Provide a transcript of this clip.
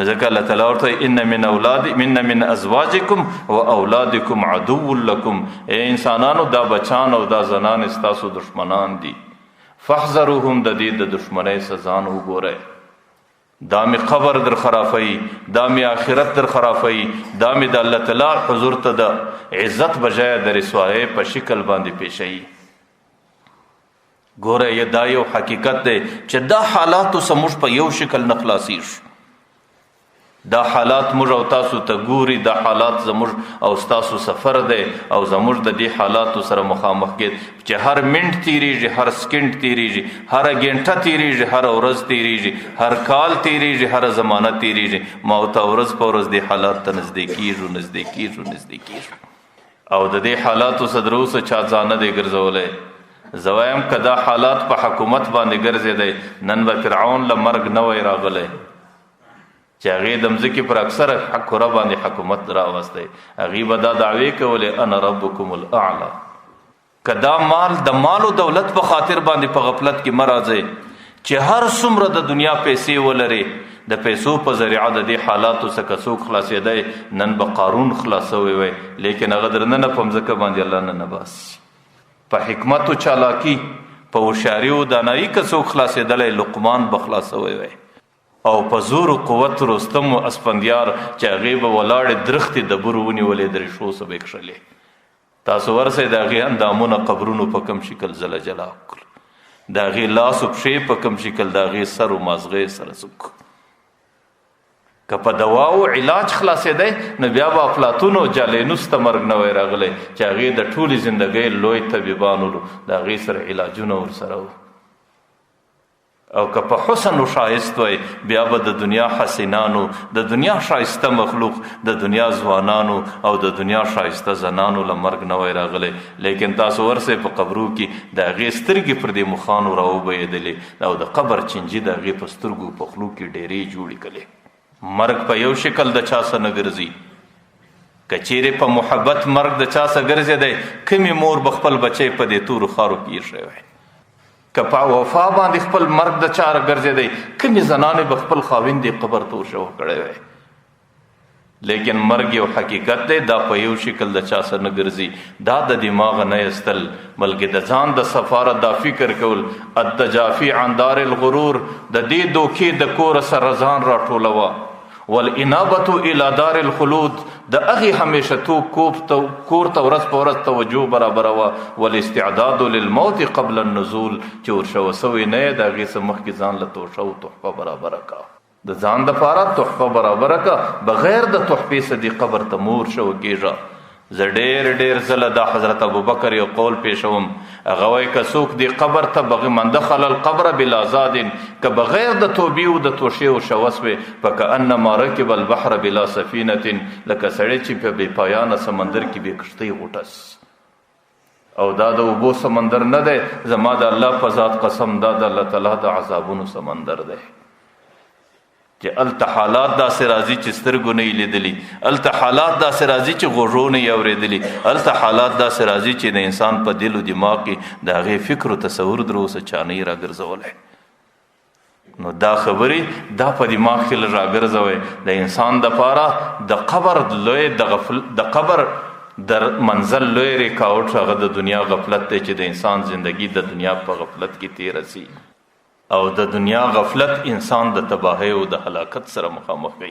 ځکه الله تعالی ورته ان من اولاد من من ازواجکم و اولادکم عدو لکم، اے انسانانو دا بچان او دا زنان ستاسو دشمنان دي، فاحذروهم، د دې د دشمنۍ څخه ځان وګورئ. دا می قبر در خرافی، دا می آخرت در خرافی، دا می د الله تعالی حضور ته د عزت بجای د رسوایی په شکل باندې پیشوي. ګوره یې دا یو حقیقت دی چې دا حالاتو څخه موږ په یو شکل نه خلاصیږو. دا حالات موږ او تاسو ته ګوري، دا حالات زموږ او تاسو سفر دی او زموږ د دې حالاتو سره مخامخ کېد چې هر منټ تیریږي، هر سکند تیریږي، هر ګنټه تیریږي، هر ورځ تیریږي، هر کال تیریږي، هر زمانه تیریږي، ما او تا ورځ په ورځ دې حالات ته نږدې کیږو، نږدې کیږو، نږدې کیږو. او د دې حالاتو څخه تر اوسه چا ځان نه دی ګرځولی. زه وایم که دا حالات په حکومت باندې ګرځېدی، نن به فرعون له مرګ نه وای راغلی چې هغې د مځکې پر اکثره کره باندې حکومت راوستی، هغې به دا دعوې کولې انا ربکم الاعلی. که دا مال د مال او دولت په خاطر باندې په غفلت کې مه راځئ چې هر څومره د دنیا پیسې ولري، د پیسو په ذریعه د دې حالاتو څخه څوک خلاصېدی، نن به قارون خلاصوي وای، لیکن هغه درننه په مځکه باندې الله نه نباسي. په حکمت او چالاکی، په هوښیاري او دانایي که څوک خلاصېدلی، لقمان به خلاصوي وای. او په زور او قوت رستم او اسفندیار چې هغې به ولاړې درختې ډبرو ونیولې، د ریښو څخه به یې کښلې. تاسو ورسئ د هغې اندامونه قبرونو په کوم شکل زله جلا کړل، د هغې لاس او پښې په کوم شکل، د هغې سر او مازغې سره څوک. که په دوا او علاج خلاصېدی نو بیا به افلاطون او جالینوس ته مرګ نه وای راغلی چې هغې د ټولې زندګۍ لوی طبیبان ولو، د هغې سره علاجونه ورسره وو. او که په حسن او ښایست وای، بیا به د دنیا حسینانو، د دنیا ښایسته مخلوق، د دنیا ځوانانو او د دنیا ښایسته زنانو له مرګ نه وای راغلی. لیکن تاسو ورسئ په قبرو کې د هغې سترګې پر دې مخانو راوبهېدلې او د قبر چینجي د هغې په سترګو په خولو کې ډېرې جوړې کړې. مرګ په یو شکل د چا څه نه ګرځي. که چیرې په محبت مرګ د چا څه ګرځېدی، کومې مور به خپل بچی په دې تورو خارو کې ایښی وای؟ که په وفا باندې خپل مرګ د چا ګرځېدی، کومې زنانې به خپل خاوند دې قبر ته ورشوه کړی وای؟ لیکن مرګ یو حقیقت دی، دا په یو شکل د چا سره نه ګرځي. دا د دماغ نه ایستل، بلکې د ځان د سفاره دا فکر کول، التجافی عن دار الغرور، د دې دوکې د کور سره ځان راټولوه، والانابة الى دار الخلود، د هغې همیشه تو کور ته ورځ په ورځ توجه برابروه، والاستعداد للموت قبل النزول، چې ورشوه سوی نه یې د هغې څخه مخکې ځان له توشه او تحفه برابره کا، د ځان دپاره تحفه برابره کا، بغیر د تحفې څخه دې قبر ته مور شوه کېږه. زه ډېر ډېر ځله دا حضرت ابوبکر یو قول پېښوم، هغه وایي که څوک دې قبر ته من دخل القبر بلا زاد، که بغیر د توبې او د توشې او شوه سوې، فکأنما رکب البحر بلا سفینة، لکه سړی چې په بې پایانه سمندر کې بې کښتۍ غوټه سي. او دا د اوبو سمندر نه دی، زما د الله په ذات قسم، دا د الله تعالی د عذابونو سمندر دی، چې هلته حالات داسې راځي چې سترګو نه یې لیدلي، هلته حالات داسې راځي چې غوږو نه یې اورېدلي، هلته حالات داسې راځي چې د انسان په دل او دماغ کې د هغې فکر او تصور تر اوسه چا نه یې راګرځولی. نو دا خبرې دا په دماغ کې لږ راګرځوئ. د انسان دپاره د قبر لوی د غفل، د قبر در منزل لوی ریکاوټ هغه د دنیا غفلت دی، چې د انسان زندگی د دنیا په غفلت کې تېره سي، او د دنیا غفلت انسان د تباهۍ او د هلاکت سره مخامخ کوي.